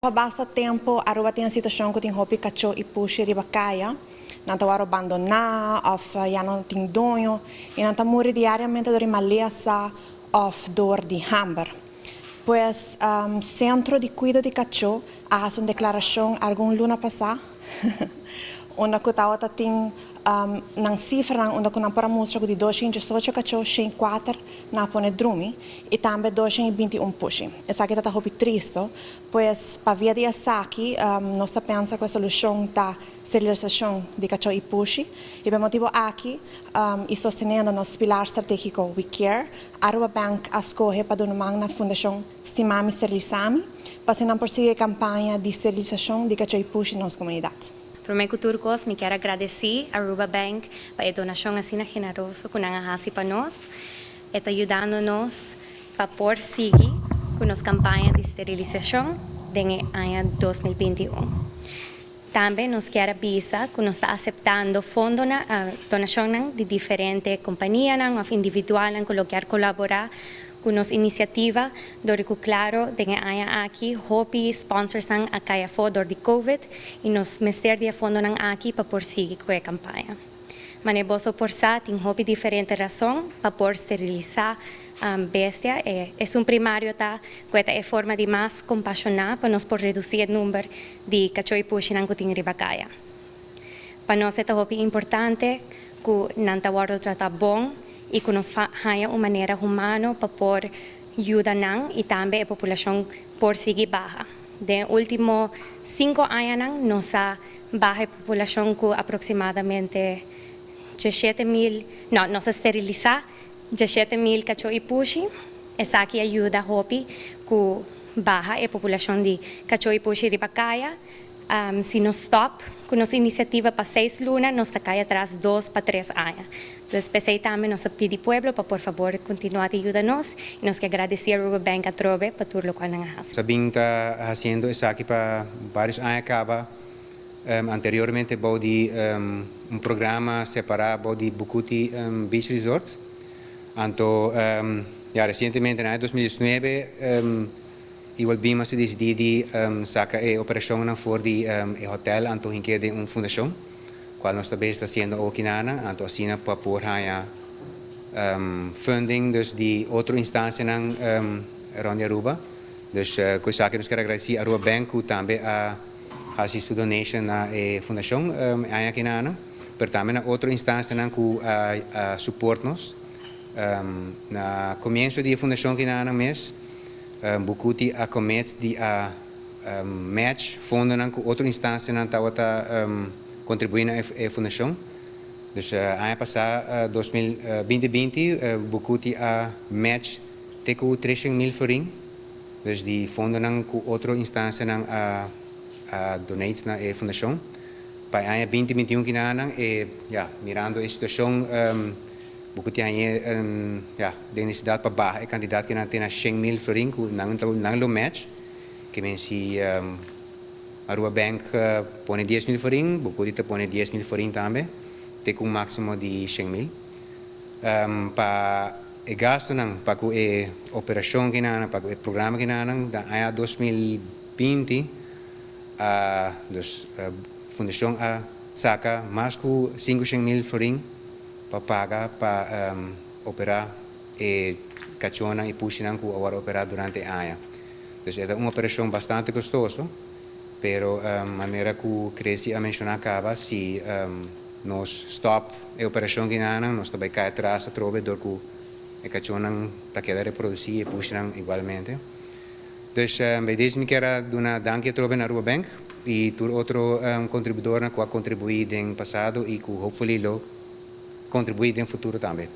Pa basta tempo Aruba tin situacion cu tin hopi cacho y pushi riba caya. Nan ta wordo abandona of ya no tin doño y nan ta muri diariamente door di malesa of door di hamber. Pues Centro di Cuido di Cacho a haci un declaracion algun luna pasa, unda cu tawata tin nan cifranan, unda cu nan por a mustra cu di 218 cacho, 104 nan a pone drumi y tambe 221 pushi. Esaki ta hopi tristo. Pues pa via di esaki nos ta pensa cu e solucion ta sterilisacion di cacho y pushi. Y pa motibo aki y sosteniendo nos pilar strategico We Care, Aruba Bank a scoge pa duna man na Fundacion Stimami Sterilisami pa asina por sigui campaña di sterilisacion di cacho y pushi den nos comunidad. Prome cu tur cos, mi kier gradici Aruba Bank pa e donacion asina generoso cu nan a haci pa nos. E ta yudando nos pa por sigui cu nos campaña di sterilisacion den aña 2021. Tambe nos kier bisa cu nos ta aceptando fondo na donacion di diferente compania of individual cu kier colabora cu nos iniciativa. Dor cu, claro, den aña aki hopi sponsors nan a cay afo door di COVID y nos mester di fondo nan aki pa por sigui cu e campaña. Manera boso por sa, tin hopi diferente rason pa por sterilisa bestia. E un primario ta cu e forma di mas compasiona pa nos por reduci e number di cacho y pushi nan cu tin riba caya. Pa nos ta hopi importante cu nan ta wordo trata bon y cu nos haya un manera humano pa por yuda nan y tambe e poblacion por sigui baha. Den ultimo 5 aña nos a baha e poblacion cu aproximadamente 17 mil, no, nos a sterilisa 17 mil cacho y pushi. Esaki a yuda hopi cu baha e poblacion di cacho y pushi riba caya. Si nos stop cu nos iniciativa pa 6 luna, nos ta cay atras 2 pa 3 aña. Anto, p'esey tambe nos ta pidi pueblo pa por fabor continua di yuda nos y nos kier gradici Aruba Bank atrobe pa tur loke nan a haci. Nos ta haciendo esaki pa varios aña caba. Anteriormente bou di un programa separa bou di Bucuti Beach Resort. Anto, ja, recientemente na 2019 igual a dicidi di saca e operacion for di e hotel anto hink'e den un fundacion, cual nos tambe ta haciendo akinan, anto asina pa por haya funding dus di otro instancianan rond Aruba. Dus cu esaki nos kier gradici Aruba Bank cu tambe a haci su donation na e fundacion akinan, pero tambe na otro instancianan cu a support nos. Na comienso di e fundacion akinan mes, Bucuti a commit di a match fondonan cu otro instancianan tawata contribui na e fundacion. Dus aña pasa, 2020, Bucuti a match te cu 300 mil florin. Dus di fondonan cu otro instancianan a donate na e fundacion. Pa aña 2021 akinan, e, ja, mirando e situacion, Bucuti a ja, e necesidad pa baha e cantidad cu nan tin na 100 mil florin, cu nan lo match. Kiermen si Aruba Bank pone 10 mil florin, Bucuti ta pone 10 mil florin tambe, te cu un maximo di 100 mil. Pa e gastonan, pa e operacion akinan, pa e programa akinan, di aña 2020, dus fundacion a saca mas cu 500 mil florin pa paga pa opera e cachonan y pushinan cu a opera durante aña. Dus e ta un operacion bastante costoso, pero manera cu Creci a menciona caba, si nos stop e operacion akinan, nos ta bay cay atras atrobe door cu e cachonan ta keda reproduci y pushinan igualmente. Dus bij deze mi kier duna danki atrobe na Aruba Bank y tur otro contribuidor cu a contribui den pasado y cu hopefully lo contribui den futuro tambe.